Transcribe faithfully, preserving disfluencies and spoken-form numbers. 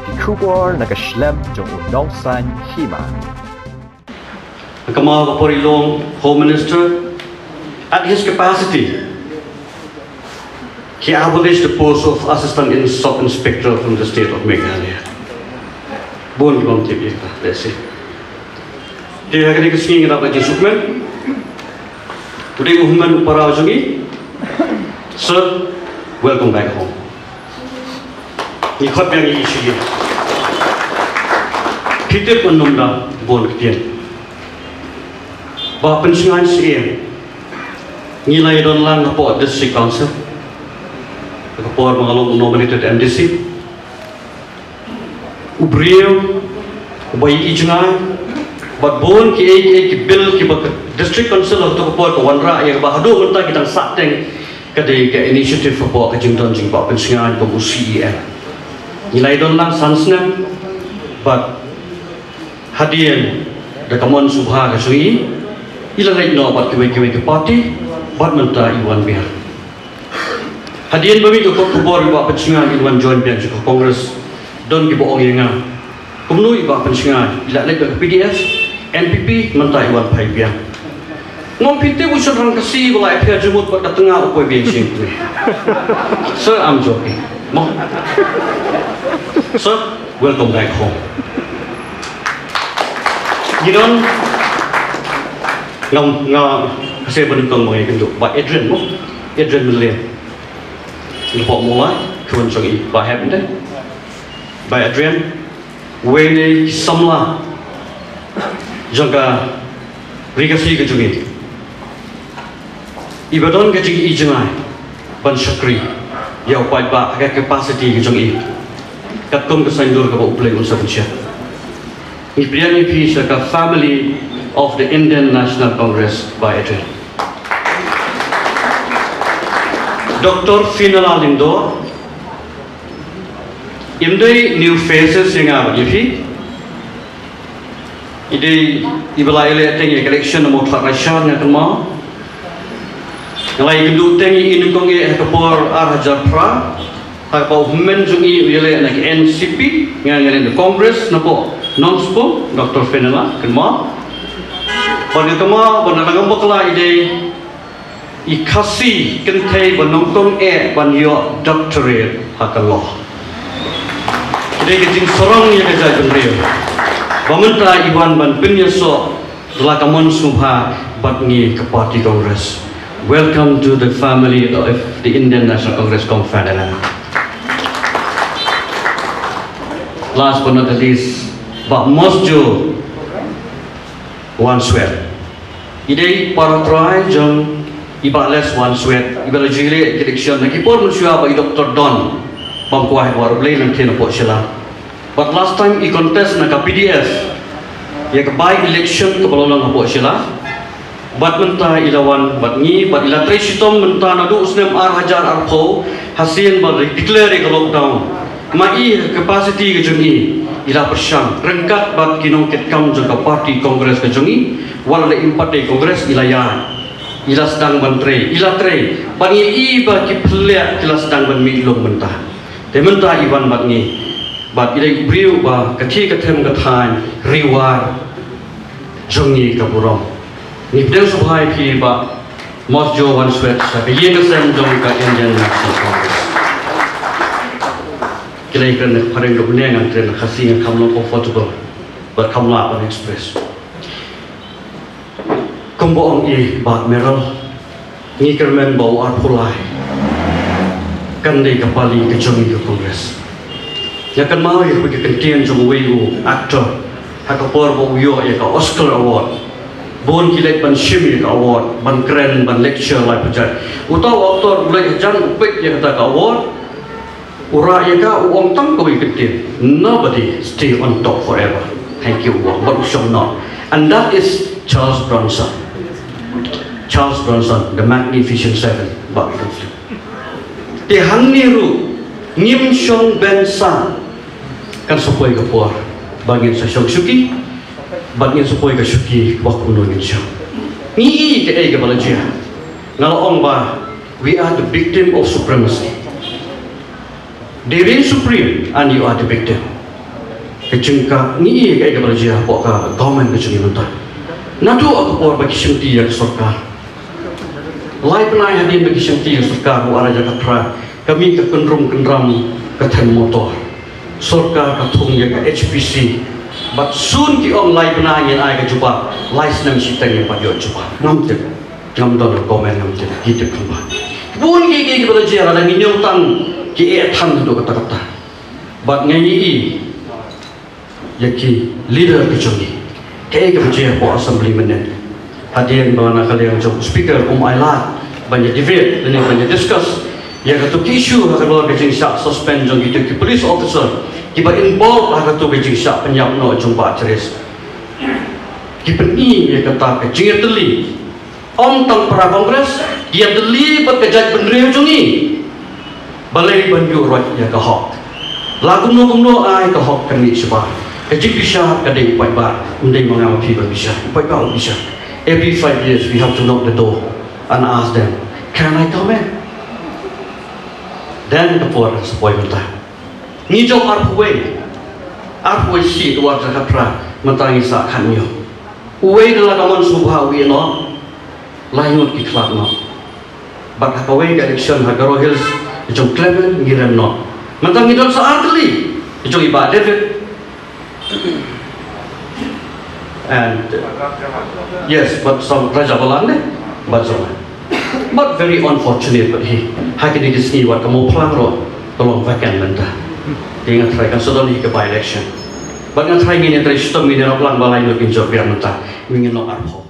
Ki khubor na ka shlem jong u Nongsaiñ Hima. Ka kynmaw ka por i long Home Minister, at his capacity, he abolished the post of Assistant in Sub Inspector from the state of Meghalaya. Bun ki bym tip ïa kata, let's see. Te ha kane ka sngi nga dap da jingsngewkmen. U dei u hynmen u para jong ngi. Sir, welcome back home. Ngi khot biang ïa ki sha ki. Phi tip, ngan nym da bun ktien. Bah Pynsngain Syiem, ngi la ïadon lang hapoh District Council. Ka por ba nga long nominated M D C. U briew uba ïohi jngai bad bun kiei kiei ki bill kiba ka District Council ha kato ka por ka wanrah ïa kaba haduh mynta ki dang sahteng, ka dei ka initiative hapoh ka jingdon jong i Bah Pynsngain kum u C E M. Ngi la ïadon lang san snem bad hadien da ka mon sngewbha ka jong i, i la leit noh bad kiwei kiwei ki party bad mynta i wan biang. Hadien ba mih ka kot khubor i Bah Pynsngain in wan join biang jong ka Congress, don kiba ong ïa nga, kumno i Bah Pynsngain, i la leit da ka P D S, N P P, mynta i wan phai biang. Ngam, phi tip u shynrang Khasi ba la ïapher jingmut bad ka tnga u poi biang sha ïing. Sir, I'm joking. Mo. Sir, welcome back home. Ngi don, nga, nga, ka seh ba nyngkong ba ngi kynduh, Bah Adrian mo, Adrian Mylliam. Ngi pok mo la, khun jong i, Bah Hep nte. Bah Adrian, uwei na ki samla jong ka Ri Khasi ka jong i. Iba don ka jingïohi jngai ban shakri ïa u paidbah ha ka capacity ka jong i. Katkum ka saiñdur kaba U Blei un sa pynshai. Ngi pdiang ïa phi sha ka family of the Indian National Congress, Bah Adrian. Doctor Fenella Lyngdoh, im dei new faces ïa nga bad ïa phi. I dei iba la ïaleh teng ïa ka election na Mawthadraishan, nga kynmaw. Nga la ïakynduh teng ïa i nyngkong eh ha ka por ar hajar phra, ha kaba u hynmen jong i u ïaleh na ka N C P, nga ïaleh na Congress, napoh Nongspung, Doctor Fenella, kynmaw. Bad nga kynmaw ba na Rangbah Bakla i dei i Khasi kynthei ba nyngkong eh ban ïoh doctorate ha ka law. Dei ka jingsarong ïa ka jaitbynriew ba mynta i wan ban pynïasoh da la ka mon sngewbha bad ngi ka party Congress. Welcome to the family of the Indian National Congress, Kong Fenella. Last but not the least, Bah Mosjoe Wanswet. I dei para trai jong i Bah Les Wanswet, iba la ju ïaleh election na ki por mynshuwa bad i Doctor Don, bam kwah ïa ka war U Blei, nangta napoh Shillong. Bad last time i contest na ka P D S ïa ka by election kaba la long hapoh Shillong. Bad mynta i la wan bad ngi, bad i la trei shitom mynta naduh u snem ar hajar arphew, hasien ba la declare ïa ka lockdown. Ma i ha ka capacity ka jong i, i la pyrshang ryngkat bad ki nongkitkam jong ka party Congress ka jong i, wat la im pat da i Congress, i la ïaid, i la sdang ban trei, i la trei. Bad ngi ïohi ba ki phylliew ki la sdang ban mih lum mynta. Te mynta i wan bad ngi, bad i dei u briew ba ka thie ka them ka thaiñ, ri war jong ngi ka burom. Ngi pdiang sngewbha ïa phi Bah Mosjoe Wanswet sha ka ïing ka sem jong ka Indian National Congress. Ki la ïakren na ka phareng, ka bneng, ngan kren na ka Khasi, nga kham long comfortable bad kham lah ban express. Kumba ong i Bah Merrill, ngi kyrmen ba u arphew lai kan dei ka pali ka jong ngi ka Congress. Nga kynmaw ïa kawei ka kyntien jong uwei u actor ha ka por ba u ïoh ïa ka Oscar Award. Bun ki leit ban shim ïa ka award, ban kren, ban lecture lai pyrshah. Uta u actor u leit hajan, u peit ïa kata ka award, u rah ïa ka, u ong tang kawei ka kyntien: "Nobody stay on top forever." Thank you, u ong, bad u shong noh. And that is Charles Bronson. Charles Bronson, the Magnificent Seven, Bah. Te hangne ruh ngim shong bynta, kan sa poi ka por ba ngin sa shong shuki, bad ngin sa poi ka shuki ba kumno ngin shong. Ngi i kaei kaba la jia. Nga la ong ba we are the victim of supremacy. They reign supreme and you are the victim. Ka jingkah ngi ïa kaei kaba la jia hapoh ka government ka jong ngi mynta. Naduh ka por ba ki shimti ïa ka sorkar. Lai bnai hadien ba ki shimti ïa ka sorkar u ar hajar khatphra, ka mih ka kynrum kynram ka them motor. Sorkar ka thung ïa ka H P C. Bad soon ki ong lai bnai ngin ai ka jubab, lai snem shiteng ngim pat ïoh jubab. Ngam tip, ngam don ha government, ngam tip, ki tip kumba. Bun kiei kiei kiba la jia lada ngin ïoh tang ki eh than haduh katta katta. Bad nga ïohi ïa ki leader ka jong ngi. Kaei kaba jia hapoh assembly mynne. Hadien ba na ka liang jong speaker um ai lad ban ïa debate lane ban ïa discuss ïa kato ki issue ha kaba ka jingshah suspend jong kito ki police officer kiba involve ha kato ka jingshah pynïap noh jong Bah Therese. Ki pyni ïa kata ka jingïatylli. Ym tang para Congress, ïatylli bad ka jaitbynriew jong ngi. Balei ban ïuh roit ïa ka hok. La kumno kumno ai ka hok kan mih shabar. Ka jingbishar ka dei u paidbah, ym dei ma nga ma phi ban bishar. U paidbah u bishar. Every five years we have to knock the door and ask them, "Can I come in?" Then ka por sa poi mynta. Ngi jop arphew wei. Arphew wei shi, u ar hajar khatphra, mynta ngi sah khathynñiew. Uwei da la ka mon sngewbha u ïeh noh, lai ngut ki khlad noh. Bad ha kawei ka election ha Garo Hills, jong Clement ngi rem noh. Mynta ngi don sa ar tylli, jong i Bah David. And, uh, yes, but some Raja Balang ne, but some. But very unfortunate, but he, ha kine ki sngi wat ka Mawphlang ruh ka long vacant mynta. Te nga tharai kan sa don hi ka by election. But nga tharai ngin ïa trei shitom, ngin ïa rap lang ba lai ngut kin jop biang mynta. Ngin ïa noh arphew.